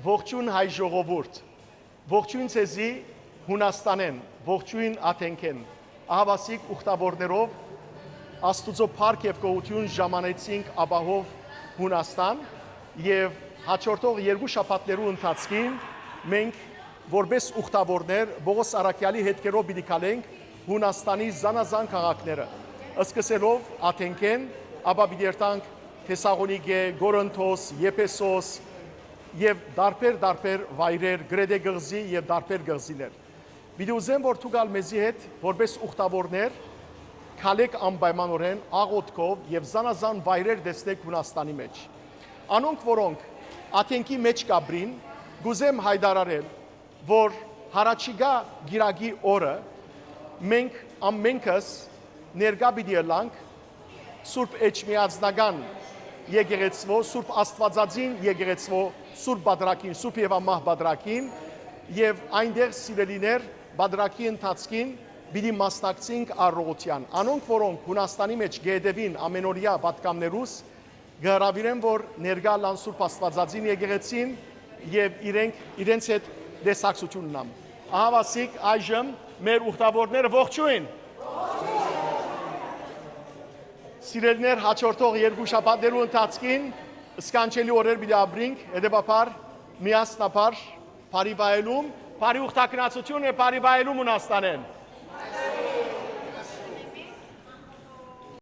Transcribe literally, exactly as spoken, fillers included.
Ողջոյն հայ ժողովուրդ, ողջոյն ձեզի Յունաստանէն, ողջոյն Աթենքէն։ Ահաւասիկ ուխտաւորներով Աստուծոյ փառք եւ գոհութիւն ժամանեցինք ապահով Յունաստան եւ հաջորդող երկու շաբաթներու ընթացքին մենք որպէս ուխտաւորներ Պողոս Առաքեալի հետքերով պիտի քալենք Յունաստանի զանազան քաղաքները, սկսելով Աթենքէն, ապա պիտի երթանք Թեսաղոնիկէ, Կորինթոս, Եփեսոս եւ տարբեր տարբեր վայրեր, Կրետէ կղզի եւ տարբեր կղզիներ։ Պիտի ուզեմ, որ դուք ալ մեզի հետ որպէս ուխտաւորներ քալեք անպայմանօրէն աղօթքով եւ զանազան վայրեր տեսնեք Յունաստանի մէջ։ Անոնք, որոնք Աթենքի մէջ կ'ապրին, կ'ուզեմ յայտարարել, որ յառաջիկայ կիրակի օրը մենք ամենքս ներկայ պիտի ըլլանք Սուրբ Էջմիածնական եկեղեցւոյ, Սուրբ Աստուածածին եկեղեցւոյ, Սուրբ Պատրակին, Սուրբ եւ Ամահ Պատրակին, եւ այնտեղ, սիրելիներ, պատրակի ընթացքին պիտի մասնակցենք առողջութեան։ Անոնք, որոնք Յունաստանի մէջ կ'ետեւին ամենօրեայ պատգամներուս, կը հրաւիրեմ, որ ներկայ ըլլան Սուրբ Աստուածածին եկեղեցին եւ իրենք, իրենց հետ տեսակցութիւն ունամ։ Ահաւասիկ այժմ մեր ուխտաւորները ողջոյն։ Սիրելիներ, հաջորդող երկու շաբաթներու ընթացքին սքանչելի օրեր պիտի ապրինք, հետեւաբար միասնաբար բարի վայելում, բարի ուխտագնացութիւն եւ բարի վայելում Յունաստանէն։